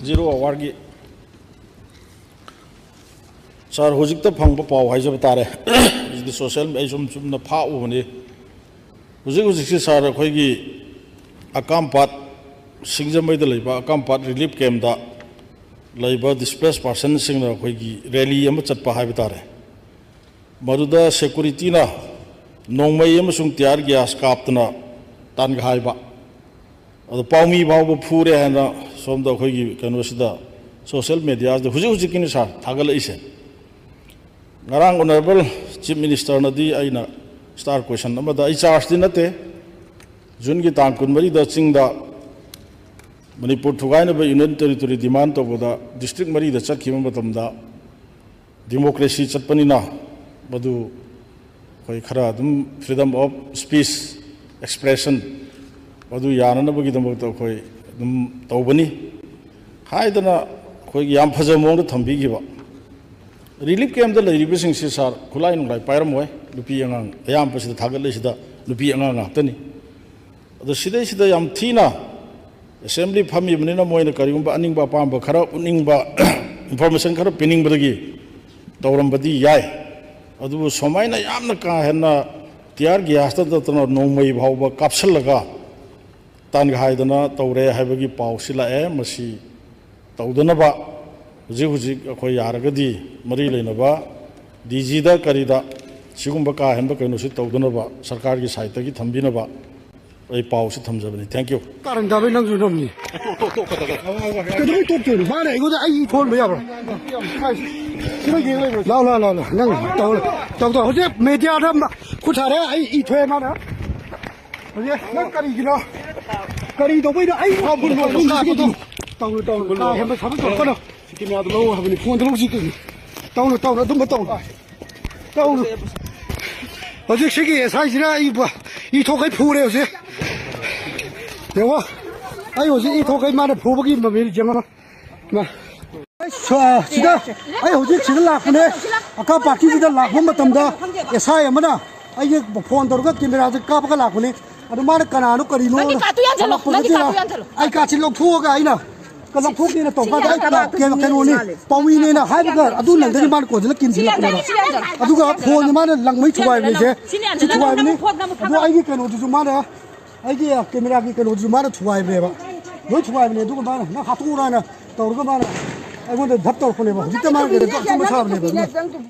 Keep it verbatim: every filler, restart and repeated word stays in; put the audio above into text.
Zero ꯑꯋꯥꯔꯒꯤ꯫ ꯁꯥꯔ, ꯍꯧꯖꯤꯛꯇ ꯐꯪꯕ ꯄꯥꯎ ꯍꯥꯏꯖꯕ ꯇꯥꯔꯦ꯫ ꯍꯧꯖꯤꯛꯇꯤ ꯁꯣꯁꯦꯜ, ꯑꯩ ꯁꯨꯝ ꯆꯨꯝꯅ ꯐꯥꯛꯎꯕꯅꯤ꯫ ꯍꯧꯖꯤꯛ ꯍꯧꯖꯤꯛꯁꯤ ꯁꯥꯔ, ꯑꯩꯈꯣꯏꯒꯤ ꯑꯀꯥꯝꯄꯥꯠ, ꯁꯤꯡꯖꯃꯩꯗ ꯂꯩꯕ ꯑꯀꯥꯝꯄꯥꯠ ꯔꯤꯂꯤꯐ ꯀꯦꯝꯞꯇ ꯂꯩꯕ ꯗꯤꯁꯄ꯭ꯂꯦꯁ ꯄꯥꯔꯁꯟꯁꯤꯡꯅ ꯑꯩꯈꯣꯏꯒꯤ ꯔꯦꯂꯤ ꯑꯃ ꯆꯠꯄ ꯍꯥꯏꯕ ꯇꯥꯔꯦ꯫ ꯃꯗꯨꯗ ꯁꯦꯀꯨꯔꯤꯇꯤꯅ ꯅꯣꯡꯃꯩ ꯑꯃꯁꯨꯡ ꯇꯤꯌꯥꯔ ꯒ꯭ꯌꯥꯁ ꯀꯥꯞꯇꯅ ꯇꯥꯟꯒꯥꯏꯕ꯫ ꯑꯗꯣ ꯄꯥꯎꯃꯤ ꯐꯥꯎꯕ ꯐꯨꯔꯦ ꯍꯥꯏꯅ ꯁꯣꯝꯗ ꯑꯩꯈꯣꯏꯒꯤ ꯀꯩꯅꯣꯁꯤꯗ, ꯁꯣꯁꯦꯜ ꯃꯦꯗꯤꯌꯥꯁꯤꯗ ꯍꯧꯖꯤꯛ ꯍꯧꯖꯤꯛꯀꯤꯅꯤ ꯁꯥꯔ ꯊꯥꯒꯠꯂꯛꯏꯁꯦ꯫ ꯉꯔꯥꯡ ꯑꯣꯅꯔꯦꯕꯜ ꯆꯤꯐ ꯃꯤꯅꯤꯁꯇꯔꯅꯗꯤ, ꯑꯩꯅ ꯁ꯭ꯇꯥꯔ ꯀ꯭ꯋꯦꯁꯟ ꯑꯃꯗ, ꯑꯩ ꯆꯥꯔꯖꯇꯤ ꯅꯠꯇꯦ, ꯖꯨꯟꯒꯤ ꯇꯥꯡ ꯀꯨꯟꯃꯔꯤꯗ ꯆꯤꯡꯗ ꯃꯅꯤꯄꯨꯔ ꯊꯨꯒꯥꯏꯅꯕ ꯌꯨꯅꯤꯌꯟ ꯇꯦꯔꯤꯇꯣꯔꯤ ꯗꯤꯃꯥꯟ ꯇꯧꯕꯗ ꯗꯤꯁꯇ꯭ꯔꯤꯛ ꯃꯔꯤꯗ ꯆꯠꯈꯤꯕ ꯃꯇꯝꯗ, ꯗꯤꯃꯣꯀ꯭ꯔꯦꯁꯤ ꯆꯠꯄꯅꯤꯅ ꯃꯗꯨ ꯑꯩꯈꯣꯏ ꯈꯔ ꯑꯗꯨꯝ freedom of speech, expression, ꯃꯗꯨ ꯌꯥꯅꯅꯕꯒꯤꯗꯃꯛꯇ ꯑꯩꯈꯣꯏ ꯑꯗꯨꯝ ꯇꯧꯕꯅꯤ ꯍꯥꯏꯗꯅ ꯑꯩꯈꯣꯏꯒꯤ ꯌꯥꯝ ꯐꯖꯕ ꯃꯑꯣꯡꯗ ꯊꯝꯕꯤꯈꯤꯕ꯫ ꯔꯤꯂꯤꯐ ꯀꯦꯝꯞꯇ ꯂꯩꯔꯤꯕꯁꯤꯡꯁꯤ ꯁꯥꯔ, ꯈꯨꯠꯂꯥꯏ ꯅꯨꯡꯂꯥꯏ ꯄꯥꯏꯔꯝꯃꯣꯏ, ꯅꯨꯄꯤ ꯑꯉꯥꯡ ꯑꯌꯥꯝꯕꯁꯤꯗ ꯊꯥꯒꯠꯂꯤꯁꯤꯗ ꯅꯨꯄꯤ ꯑꯉꯥꯡ ꯉꯥꯛꯇꯅꯤ꯫ ꯑꯗꯣ ꯁꯤꯗꯩꯁꯤꯗ ꯌꯥꯝ ꯊꯤꯅ ꯑꯦꯁꯦꯝꯕ꯭ꯂꯤ ꯐꯝꯃꯤꯕꯅꯤꯅ ꯃꯣꯏꯅ ꯀꯔꯤꯒꯨꯝꯕ ꯑꯅꯤꯡꯕ ꯑꯄꯥꯝꯕ ꯈꯔ ꯎꯠꯅꯤꯡꯕ, ꯏꯟꯐꯣꯔꯃꯦꯁꯟ ꯈꯔ ꯄꯤꯅꯤꯡꯕꯗꯒꯤ ꯇꯧꯔꯝꯕꯗꯤ ꯌꯥꯏ꯫ ꯑꯗꯨꯕꯨ ꯁꯨꯃꯥꯏꯅ ꯌꯥꯝꯅ ꯀꯥ ꯍꯦꯟꯅ ꯇꯤꯌꯥꯔ ꯒ꯭ꯌꯥꯁꯇ ꯅꯠꯇꯅ ꯅꯣꯡꯃꯩ ꯐꯥꯎꯕ ꯀꯥꯞꯁꯤꯜꯂꯒ ꯇꯥꯟꯒꯥꯏꯗꯅ ꯇꯧꯔꯦ ꯍꯥꯏꯕꯒꯤ ꯄꯥꯎꯁꯤ ꯂꯥꯛꯑꯦ꯫ ꯃꯁꯤ ꯇꯧꯗꯅꯕ ꯍꯧꯖꯤꯛ ꯍꯧꯖꯤꯛ ꯑꯩꯈꯣꯏ ꯌꯥꯔꯒꯗꯤ ꯃꯔꯤ ꯂꯩꯅꯕ ꯗꯤ ꯖꯤꯗ ꯀꯔꯤꯗ ꯁꯤꯒꯨꯝꯕ ꯀꯥ ꯍꯦꯟꯕ ꯀꯩꯅꯣꯁꯤ ꯇꯧꯗꯅꯕ ꯁꯔꯀꯥꯔꯒꯤ ꯁꯥꯏꯠꯇꯒꯤ ꯊꯝꯕꯤꯅꯕ ꯑꯩ ꯄꯥꯎꯁꯤ ꯊꯝꯖꯕꯅꯤ꯫ Thank you꯫ ꯀꯥꯔꯟ ꯇꯥꯕꯩ ꯅꯪꯁꯨ ꯅꯝꯃꯤ꯫ ꯀꯩꯗꯧꯕꯩ ꯇꯣꯛꯇꯣꯏꯅꯣ? ꯃꯥꯅ ꯑꯩꯉꯣꯟꯗ ꯑꯩ ꯊꯣꯛꯍꯟꯕ ꯌꯥꯕ꯭ꯔꯣ? ꯁꯤꯗ ꯌꯦꯡ ꯂꯩꯕ꯭ꯔꯣ? ꯂꯥꯎ, ꯂꯥꯎ, ꯂꯥꯎ, ꯂꯥꯎ꯫ ꯅꯪ ꯇꯧ, ꯇꯧ, ꯇꯧ꯫ ꯍꯧꯖꯤꯛ ꯃꯦꯗꯤꯌꯥꯗ ꯃ-, ꯈꯨꯠ ꯊꯥꯔꯦ, ꯑꯩ ꯏ ꯊꯣꯛꯑꯦ ꯃꯥꯅ꯫ ꯍꯧꯖꯤꯛ ꯅꯪ ꯀꯔꯤꯒꯤꯅꯣ? ꯀꯔꯤ ꯇꯧꯕꯩꯅꯣ? ꯑꯩ ꯐꯥꯎꯕ ꯅꯣꯡꯃ ꯀꯥꯞꯄꯗꯣ꯫ ꯇꯧꯅꯨ, ꯇꯧꯅꯨ꯫ ꯀꯥ ꯍꯦꯟꯕ ꯊꯕꯛ ꯇꯧꯔꯛꯀꯅꯨ꯫ ꯁꯤ ꯀꯦꯃꯦꯔꯥꯗꯣ ꯂꯧ ꯍꯥꯏꯕꯅꯤ, ꯐꯣꯟꯗꯣ ꯂꯧꯁꯤ ꯀꯩꯅꯣ꯫ ꯇꯧꯅꯨ, ꯇꯧꯅꯨ, ꯑꯗꯨꯝꯕ ꯇꯧꯅꯨ꯫ ꯇꯧꯅꯨ꯫ ꯍꯧꯖꯤꯛ ꯁꯤꯒꯤ ꯑꯦꯁ ꯑꯥꯏꯁꯤꯅ ꯑꯩꯕꯨ ꯏ ꯊꯣꯛꯈꯩ ꯐꯨꯔꯦ ꯍꯧꯖꯤꯛ꯫ ꯌꯦꯡꯉꯣ꯫ ꯑꯩ ꯍꯧꯖꯤꯛ ꯏ ꯊꯣꯛꯈꯩ ꯃꯥꯅ ꯐꯨꯕꯒꯤ ꯃꯃꯤ ꯌꯦꯡꯉꯣ꯫ ꯃꯥ꯫ ꯑꯩ ꯁ-, ꯁꯤꯗ ꯑꯩ ꯍꯧꯖꯤꯛ ꯁꯤꯗ ꯂꯥꯛꯄꯅꯦ꯫ ꯑꯀꯥ ꯄꯥꯔꯇꯤꯁꯤꯗ ꯂꯥꯛꯄ ꯃꯇꯝꯗ ꯑꯦꯁ ꯑꯥꯏ ꯑꯃꯅ ꯑꯩꯒꯤ ꯐꯣꯟ ꯇꯧꯔꯒ ꯀꯦꯃꯦꯔꯥꯁꯦ ꯀꯥꯞꯄꯒ ꯂꯥꯛꯄꯅꯦ꯫ ꯑꯗꯨ ꯃꯥꯅ ꯀꯅꯥꯅꯣ ꯀꯔꯤꯅꯣ ꯅꯪꯒꯤ ꯀꯥꯔꯠꯇꯨ ꯌꯥꯟꯁꯤꯜꯂꯣ, ꯅꯪꯒꯤ ꯍꯜꯂꯛꯄꯗꯨꯗ ꯀꯥꯔꯠꯇꯨ ꯌꯥꯟꯁꯤꯜꯂꯣ꯫ ꯑꯩ ꯀꯥꯔꯠꯁꯤ ꯂꯧꯊꯣꯛꯑꯒ ꯑꯩꯅ ꯂꯧꯊꯣꯛꯀꯦꯅ ꯇꯧꯕ ꯀꯥꯟꯗ ꯑꯩ ꯀꯩꯅꯣ- ꯀꯩꯅꯣꯅꯤ, ꯄꯥꯎꯃꯤꯅꯦꯅ ꯍꯥꯏꯔꯒ ꯑꯗꯨ ꯅꯪꯗꯒꯤ ꯃꯥꯅ ꯀꯣꯟꯁꯤꯜꯂ ꯀꯤꯟꯁꯤꯜꯂꯛꯄꯅꯦꯕ꯫ ꯑꯗꯨꯒ ꯐꯣꯟꯁꯦ ꯃꯥꯅ ꯂꯪꯕꯩ ꯊꯨꯒꯥꯏꯕꯅꯤꯁꯦ꯫ ꯁꯤ ꯊꯨꯒꯥꯏꯕꯅꯤ꯫ ꯑꯗꯣ ꯑꯩꯒꯤ ꯀꯩꯅꯣꯗꯨꯁꯨ ꯃꯥꯅ, ꯑꯩꯒꯤ ꯀꯦꯃꯦꯔꯥꯒꯤ ꯀꯩꯅꯣꯗꯨꯁꯨ ꯃꯥꯅ ꯊꯨꯒꯥꯏꯕꯅꯦꯕ꯫ ꯂꯣꯏ ꯊꯨꯒꯥꯏꯕꯅꯦ꯫ ꯑꯗꯨꯒ ꯃꯥꯅ ꯅꯪ ꯍꯥꯠꯇꯣꯛꯎꯔꯥꯅ ꯇꯧꯔꯒ ꯃꯥꯅ ꯑꯩꯉꯣꯟꯗ ꯙꯞ ꯇꯧꯔꯛꯄꯅꯦꯕ꯫ ꯍꯧꯖꯤꯛꯇ ꯃꯥꯅ ꯀꯩꯅꯣ ꯑꯆꯨꯝꯕ ꯁꯥꯕꯅꯦꯕ ꯑꯗꯨꯅ꯫